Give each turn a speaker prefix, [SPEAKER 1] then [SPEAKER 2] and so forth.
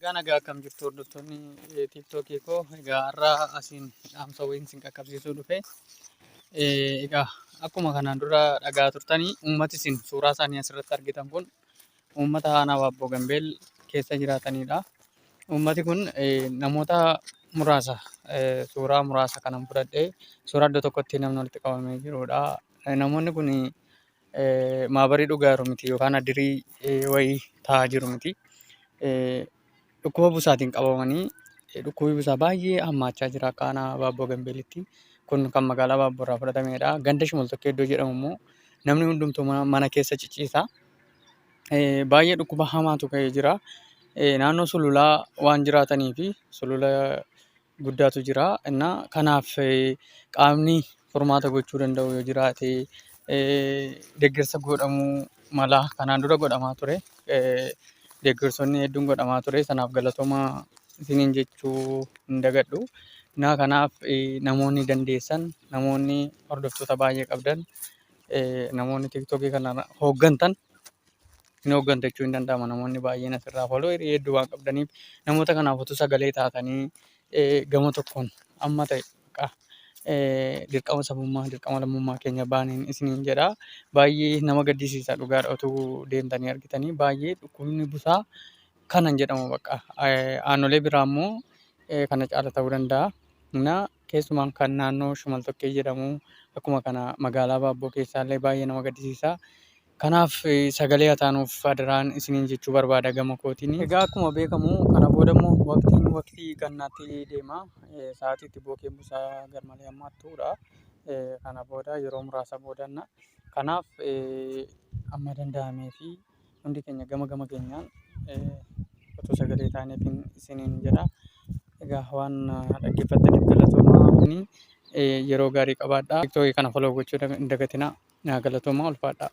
[SPEAKER 1] Egaa nagaa akkam jirtu hordoftoonni TikTokii koo? Egaa har'a asiin dhaamsa wayiin isin qaqqabsiisuu dhufe. Egaa akkuma kanaan dura dhagaa turtanii, uummati isin suuraa isaanii asirratti argitan kun uummata aanaa Baabboo Gambeel keessa jiraatanidha. Uummati kun namoota muraasa, suuraa muraasa kanan fudhadhe, suuraa iddoo tokkotti namni walitti qabamee jirudha. Namoonni kun maabarii dhugaa jiru miti yookaan adirii wayii taa'aa jiru miti. Dhukkuba busaatiin qabamanii, dhukkubni busaa baay'ee hammaachaa jira akka aanaa Baabboo Gambeelitti. Kun kan magaalaa Baabboo irraa fudhatamedha. Ganda Shimaltokkee iddoo jedhamu immoo namni hundumtuu mana keessa ciciisa. Baay'ee dhukkuba hamaatu ka'ee jira. Naannoo sululaa waan jiraatanii fi sulula guddaatu jira. Innaa kanaaf qaamni furmaata gochuu danda'u yoo jiraate deeggarsa godhamuu mala. Kanaan dura godhamaa ture. Deeggarsoonni hedduun godhamaa ture. Sanaaf galatoomaa isiniin jechuu hin dagadhu. Innaa kanaaf namoonni dandeessan, namoonni hordoftoota baay'ee qabdan, namoonni TikTokii kana hooggantan, ni hooggantu jechuun hin danda'ama. Namoonni baay'een asirraa followerii hedduu waan qabdaniif, namoota kanaaf utuu sagalee taatanii, gama tokkoon amma ta'e dirqama sabummaa, dirqama lammummaa keenya baaniin isiniin jedha. Baay'ee nama gaddisiisa dhugaadha, utuu deemtanii argitanii baay'ee dhukkubni busaa kanan jedhamu bakka. Aanolee biraa immoo kana caala ta'uu danda'a. Innaa keessumaa kan naannoo Shimaltokkee jedhamu, akkuma kana magaalaa Baabboo keessaallee baay'ee nama gaddisiisa. Kanaaf sagalee haa taanuuf adaraan isiniin jechuu barbaada gama kootiin. Egaa akkuma beekamu kana booda immoo waqtiin waqtii gannaatti deema. Sa'aatii itti bookeen busaa garmalee hammaattudha. Kana booda yeroo muraasa boodanna. Kanaaf amma danda'amee fi hundi keenya gama gama keenyaan otoo sagalee taaneefin isiniin jedha. Egaa waan dhaggeeffattaniif galatoomaa, yeroo gaarii qabaadhaa. TikTokii kana follow gochuu hin dagatinaa. Galatoomaa, ulfaadhaa.